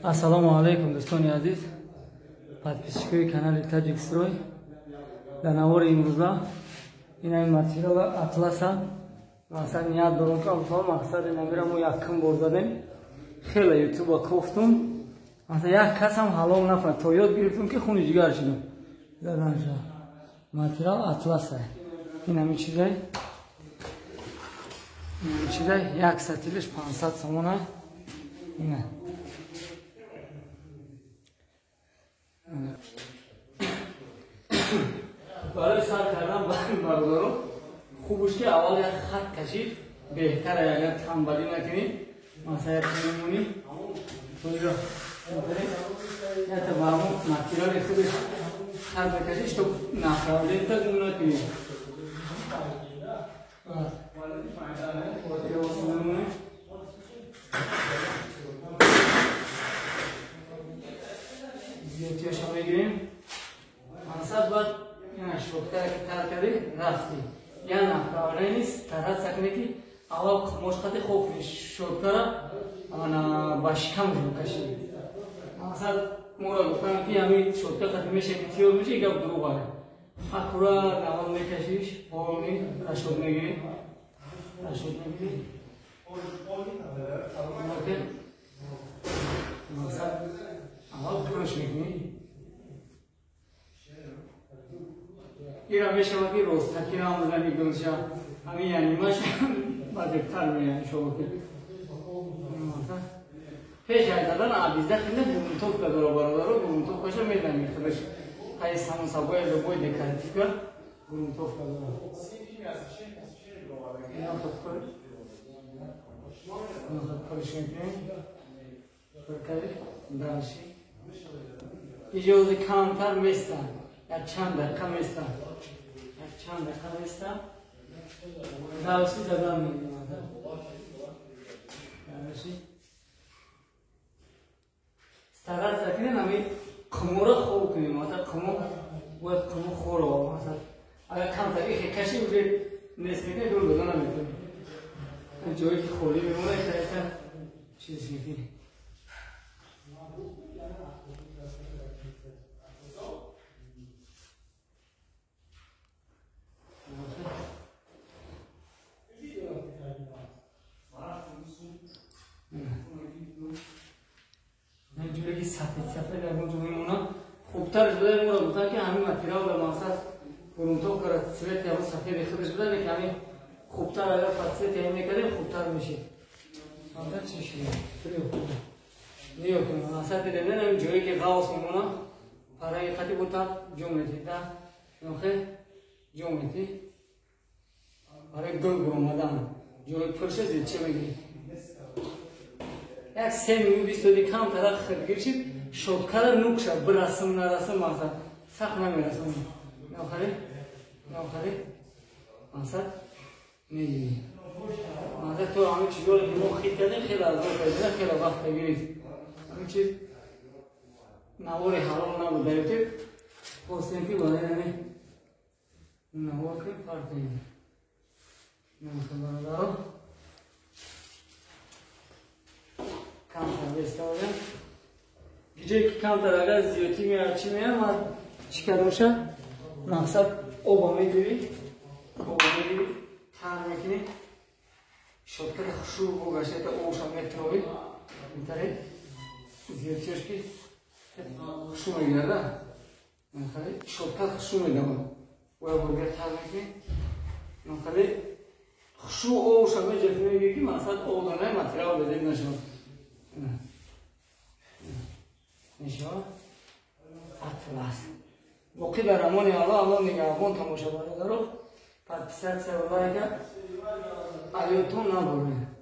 Ассалому алайкум, дӯстони азиз, подписчикои канали Таҷик Строй. Дар навори имрӯза инаи материала атласа масалан ният дорам, ки алфа мақсади намира мо якум бор задем. Хеле ютуба кофтум, масалан як касам ҳалол нафар то ёд гирифтум, ки хуни ҷигар шудум заданша. Материал атласа ин ҳами чизай, ин ҳами чизай, як сатилиш 500 сомона. Ина барои сар кардан бародаро хубуш ки аввал як хат кашид беҳтар, агар танбалӣ накунӣ. Масалан як мемонӣ ята ба ҳамон материали худаш хат мекашӣ, чтоб направлента гум накунӣ. Мемонӣ зиёдтиёша мегирем. Мақсад баъд ина щёткара ки тар кардӣ, рафтӣ я направление стараться кунӣ, ки аввал қумош қати хоб кунӣ, щёткара ба шикамаш бикашӣ. Мақсад моро гуфтам, ки ҳами щётка қати меша ки тиёр меша, гап дурӯғ. Аккурат аввал мекашиш, полный расчёт мегирӣ, расчёт мегирӣ. Мақсад аввал пураш мекунӣ. Ира мешавад, ки ростакиро ҳам бизани гулша, ҳамин янимаш базебтар меяд иншоалло. Ки пеш аз задан обязательно грунтовка дора, бародаро, грунтовкаша мезанӣ худаш. Ҳай само собой любой декоративка грунтовка дора. Пурш мекунем, пур дальше иҷози камтар места, як чанд дақиқа места, як чанд дақиқа места, дальше задан мегирем. Дальше стараться кунем ҳами қумуро хоб кунем. Масалан қуму бояд қуму хӯро. Масалан агар камтар ихе каши, уже нест мекунӣ, гул дода наметавонӣ. Ҷое ки холӣ мемонад, иха чиз мекунӣ. Ҷое ки сафед сафед ягон ҷо мемонад, хубтар буда. Моро гуфтан, ки ҳамин материал ба мақсад грунтовкара цвети ҳамон сафеди худаш буда, ки ҳамин хубтар агар под цвети ҳамин мекардем, хубтар мешид. Мақсад чи шуд? Нигоҳ кунед, мақсад дидем, ҳамин ҷое ки ғавс мемонад, параи қати бута ҷо метӣ да нохе ҷо метӣ барои гул буромадан. Ҷои пурша зидча мегирӣ, як 3 минут истоди, камтара хиргир шид, щёткара нукша бирасм нарасм, мақсад сахт намерасам. Нохари нохари мақсад мегирӣ. Мақсад то ҳамин чизҳоро ки мо хит кардем, хеле азоб кардем, хеле вақт гирифт. Ҳамин чиз навори ҳалол набуд дар ютуб, хостем, ки барои ҳамин навор кунем, партоем. Бародаро, камтар беставодем. Ҷое ки камтар агар зиёдтӣ меяд, чӣ меяд, ман чӣ кардамша? Мақсад оба мегирӣ, оба мегирӣ, тар мекунӣ, щёткара хушрӯ богашта, обша метровӣ, интаре зиёдтиёш ки хушу мегирада, щётка хушу медавад. Боя бурга тар мекунӣ, нохали хушу обша меҷафӣ, мегирӣ, ки мақсад об данаи материал безеб нашавад. Мешавад атлас. Боқӣ дар амони Аллоҳ, Аллоҳ нигаҳбон. Тамоша, бародаро, подписаться, лайка аётон набуред.